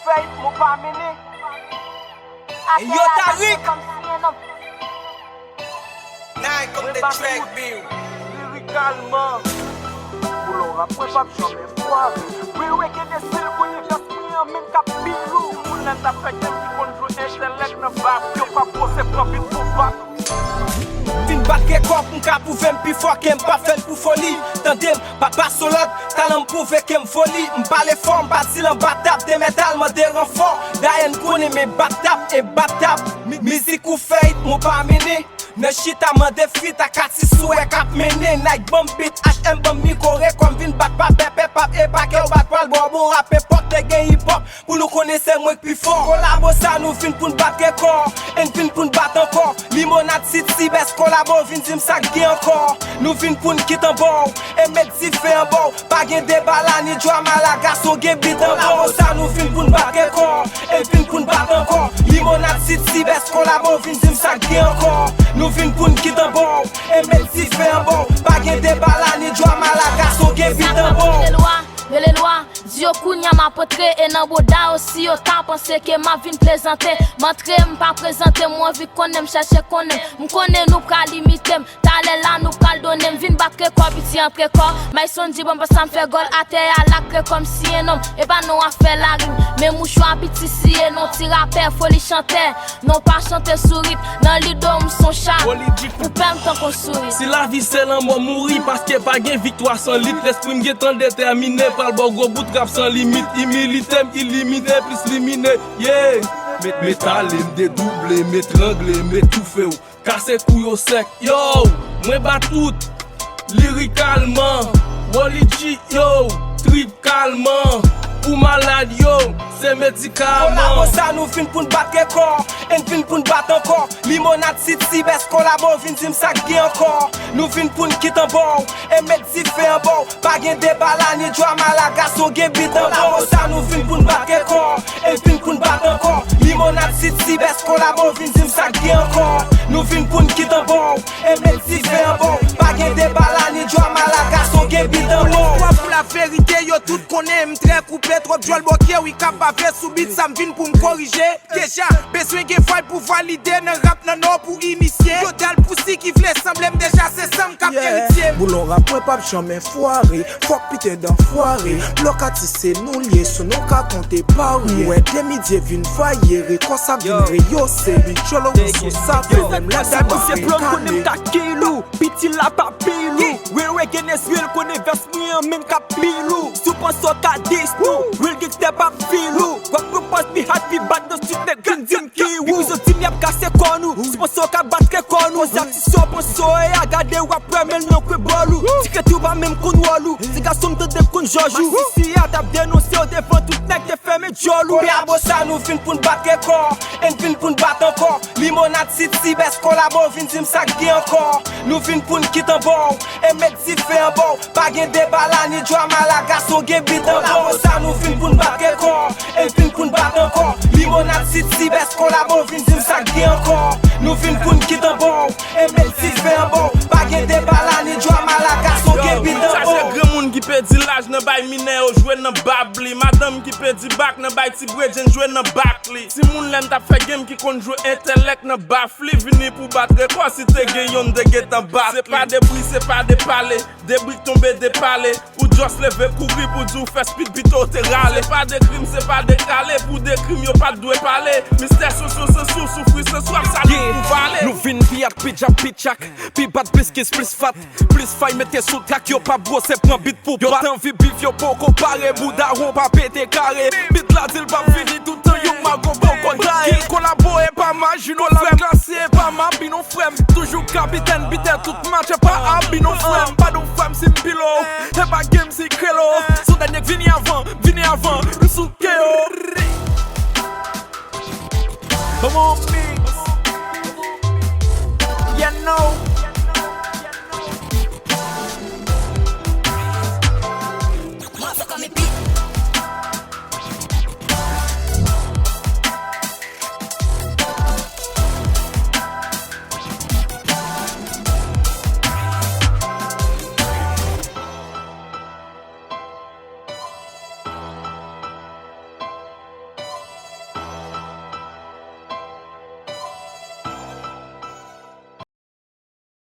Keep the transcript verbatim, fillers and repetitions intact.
Fèy, mwen pa mennen. Hey, yo, Tarik! Nine comme the track bill. Lirikalman, boulon rap mwen p ap janmen fware. Wi, wi, gen de stil pou li, dans mwen an menm k ap pilou. Moun nan t ap fè game ki konn jwe entèlèk nan bab. Yo p ap pwose pran bit pou bab. Vin bat rekò pou m ka pwouve m pi fò ke m p ap fè l pou foli. Tande m, papa solòd, talan m pwouve ke m foli. M pale fò, m pa di l anba tab, de mètal mande ranfò. Dayè n konnen men bat tab, e bat tab. Mi-, mizik ou fè it, mwen pa mennen. Nan chita mande fit ak atis ou wè k ap mennen. Nike ban m beat, H M ban m mikwo, rekò m vin bat pa pèpè pap, e pa kè w bat pral bò bon rap, epòk te gen hip hop. Pou nou konnen se mwen k pi fò. Kolabo sa nou vin pou n bat rekò. E n vin pou n bat ankò. Limonad City Best kolabo vin di m sa k gen ankò. Nou vin pou n kit anba w. E met dife anba w. Pa gen deba la ni drama la, gason gen bit anba w. Kolabo sa nou vin pou n bat rekò. E n vin pou n bat ankò. Limonad City Best kolabo vin di m sa k gen ankò. Nou vin pou n kit anba w. E met dife anba w. Pa gen deba la ni drama la, gason gen bit anba w. Rele lwa, rele lwa. Di yo kounya m ap antre e nan bouda yo si yo ta panse ke m ap vin plezante. M antre, m pa prezante, m anvi konnen, m chèche konnen. M konnen nou pral imite m, talè la nou pral donnen. M vin bat rekò, piti antre kò. Myson di bon, pa sa m fè gòl atè a, lak rekò m siyen non m. E pa non afè larim, men mouchwa piti siye non. Ti rapè, foli chantè, non pa chante sou rit. Nan lido m s on cha, ou pè m tankou sourit. Si lavi se lanmò, mouri, paske pa gen viktwa san lit. Lespri m gentan detèmine, pral ba w gwo bout rap san limit. Imilite m ilimine, plis limine, yeah. Met, met ale m, dedouble m, etrangle m, etoufe w, kase kou yo sèk, yo. Mwen bat tout, lirikalman, Wally G, yo. Trip kalman, ou malad, yo. Se medikaman. Kolabo sa nou vin pou n bat rekò, e n vin pou n bat ankò. Limonad City Best kolabo vin di m sa k gen ankò. Nou vin pou n kit anba w, e met dife anba w. Pa gen deba la ni drama la, gason gen bit anba w. Kolabo sa nou vin pou n bat rekò, e n vin pou n bat ankò. Limonad City Best kolabo vin di m sa k gen ankò. Nou vin pou n kit anba w, e met dife anba w. Pa gen deba la ni drama la, gason gen bit anba w. Pou listwa, pou laverite, yo tout konnen m trè koupe, twòp djòl bòkye wi k ap bave sou bit sa m vin pou m korije. Deja, bezwen gen vibe pou valide nan rap nan nò pou inisye. Yo dal pou si ki vle sanble m deja se san m k ap eritye. Boulon rap mwen p ap janmen fware. Fòk piten dan fware. Blòk atis se nou l ye, sou nou ka konte pa w ye. M wè demidye vin vaye, rekò sa vin reyose. Bit djòl ou sou sa fè menm lè debake kale. Piti la pa pilou. Wewe gen eswil konnen vès mwen an menm k ap pilou. Si w panse w ka dis nou, real gangsta p ap feel ou. W ap pran pòz pi hard, pi bad nan street, nèg vin di m ki ou. Wi, wi, zòt di m y ap kase kò nou. Si w panse w ka bat rekò nou. Koz atis yo panse w e a gade w ap wè men l nan kwen bòl ou. Ti kreti w pa menm konn wòl ou. Ti gason m tande konn jòj ou. Masisi a t ap denonse w devan tout nèg te fèmen djòl ou. Kolabo sa nou vin pou n bat rekò, e n vin pou n bat ankò. Limonad City Best kolabo vin di m sa k gen ankò. Nou vin pou n kit anba w, e met dife anba w. Pa gen deba la ni drama la, gason gen bit anba w. Kolabo sa nou vin pou n bat rekò, e n vin pou n bat ankò. Limonad City Best kolabo vin di m sa k gen ankò. Nou vin pou n kit anba w, e met dife anba w. Pa gen deba la ni drama la, gason gen bit anba w. Sa se granmoun ki pedi laj nan bay minè yo jwe nan bab li. Madanm ki pedi bak nan bay ti bredjenn jwe nan bak li. Timoun lè n t ap fè game ki konn jwe entèlèk nan baf li, vini pou bat rekò, si te gen yonn te gentan bat li. Se pa de bri, se pa de pale, de bri k tonbe de pale, ou just leve kouri pou di w fè speed pito w te rale. Se pa de krim, se pa de kale, pou de krim yo pa t dwe pale. Mistè sou sou se sou, soufri se swaf, sa nou pou vale. Nou vin pi ak pi djab pi tchak, pi bat plis kis plis fat. Plis fay mete sou trak, yo p ap gwose pran bit pou bat. Yo t anvi bif, yo poko pare, bouda won pa pete kare. Bit la di l p ap fini toutan yon mago poko taye. Kolabo e pa maji non frè m, klase e pa mabi non frè m. Toujou kapitèn bitè tout match e pa abi non frè m. Padon frè m si m pile w, e pa game si krele w. Son dènye k vini avan, vini avan, m souke yo. Boom mix. Yeah, no.